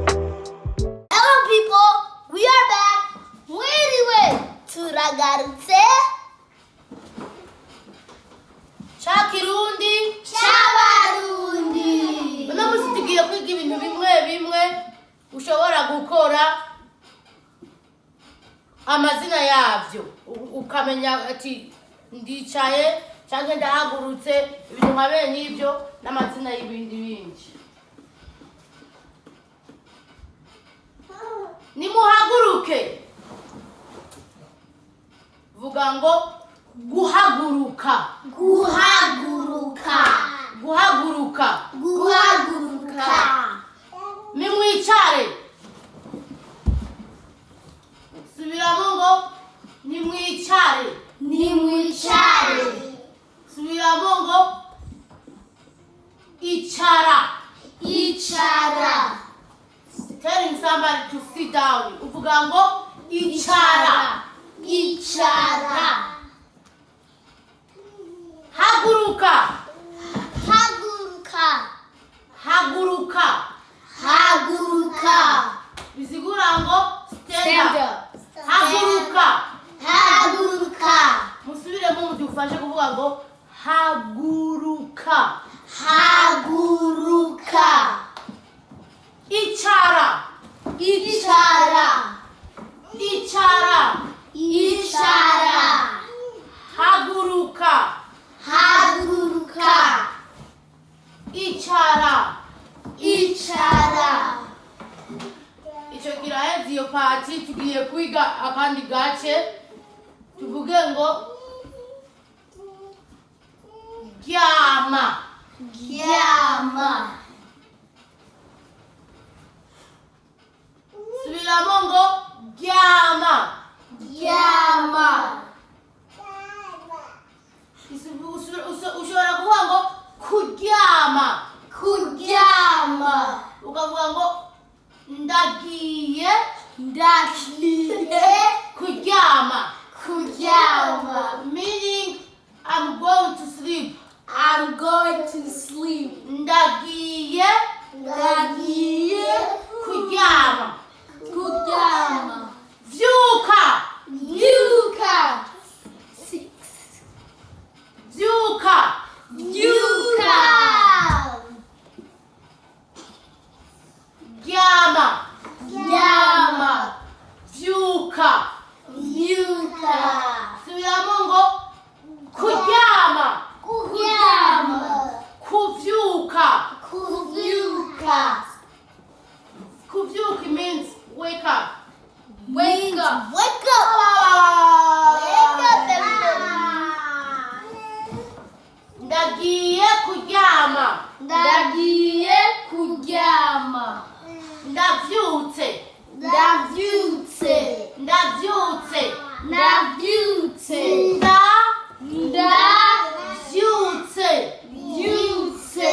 Hello people, we are back. Mwiriwe, turagarutse. Ca Kirundi C'Abarundi. Uno munsi tugiye kwiga ibintu bimwe bimwe ushobora gukora amazina yavyo, ukamenya ati ndicaye canke ndahagurutse, ibintu nka bene ivyo n'amazina y'ibindi bindi. Nimuhaguruke, vuga ngo guhaguruka. Guhaguruka. Guhaguruka. Guhaguruka. Nimwicare. Subiramo ngo nimwicare. Nimwicare. Subiramo ngo icara. Icara. Telling somebody to sit down, uvuga ngo icara. Icara. Haguruka. Haguruka. Haguruka. Haguruka. Bisigura ngo stand up. Haguruka. Haguruka. Musubiremo, mudufashe kuvuga ngo haguruka. Haguruka. Icara. Icara. Icara. Icara. Haguruka. Haguruka. Icara. Icara. Icyo kiraheze iyo part. Tugiye kwiga akandi gace. Tuvuge ngo ryama. Ryama. Subiramo ngo ryama. Ryama. Ushobora kuvuga ngo kuryama. Kuryama. Ukavuga ngo ndagiye Ndagiye kuryama. kuryama. Meaning I'm going to sleep. I'm going to sleep. Ndagiye Ndagiye kuryama. kuryama. Vyuka. Vyuka. Vyuka. Vyuka. Ryama. Ryama. Vyuka. Vyuka. Subiramo ngo kuryama. Kuryama. Kuvyuka. Kuvyuka. Kuvyuka means wake up. Wake up. Wake up. Wake up, everybody. Ndagiye kuryama. Ndagiye kuryama. Ndavyutse. Ndavyutse. Ndavyutse. Ndavyutse. Nda Ndavyutse. Vyutse.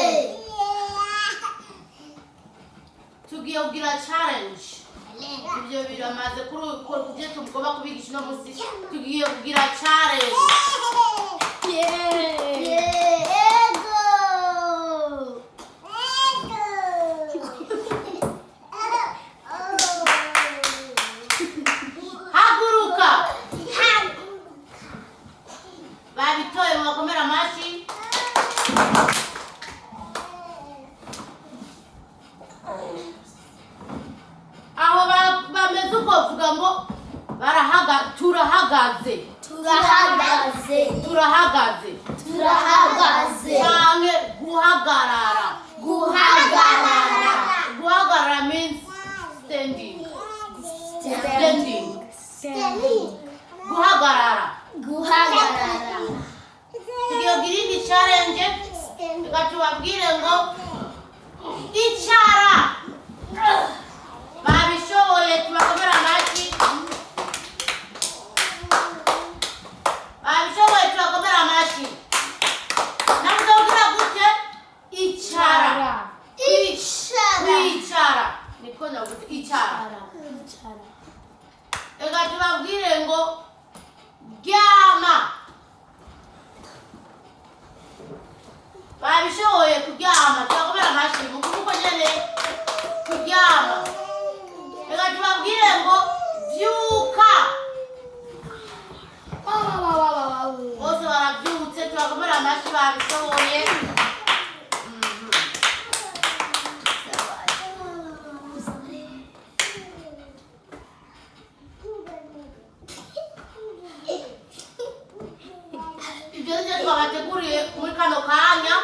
Tugiye kugira challenge. Ibyo biramaze kuri kubyo tugomba kubigisha uno munsi. Tugiye kugira challenge. Yego. Ego. Haguruka. Babitoye, mubakomera amashyi. Aho bameze uko, vuga ngo barahaga, turahagaze. Turahagaze. Turahagaze. Turahagaze. Canke guhagarara. Guhagarara. Guhagarara means standing. Standing. Standing. Guhagarara. Guhagarara. Tugiye kugira iyindi challenge. Reka tubabwire ngo icara. Babishoboye, tubakomera amashyi. Babishoboye, tubakomera amashyi. Namuzobwira gute? Icara. Icara. Kwicara niko navuze, icara. Icara. Reka tubabwire ngo ryama. Babishoboye. Ibyo nibyo twabateguriye muri kano kanya,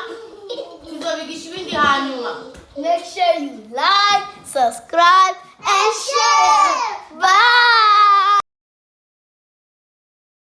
tuzobigisha ibindi hanyuma. Make sure you like, subscribe, and share. Bye.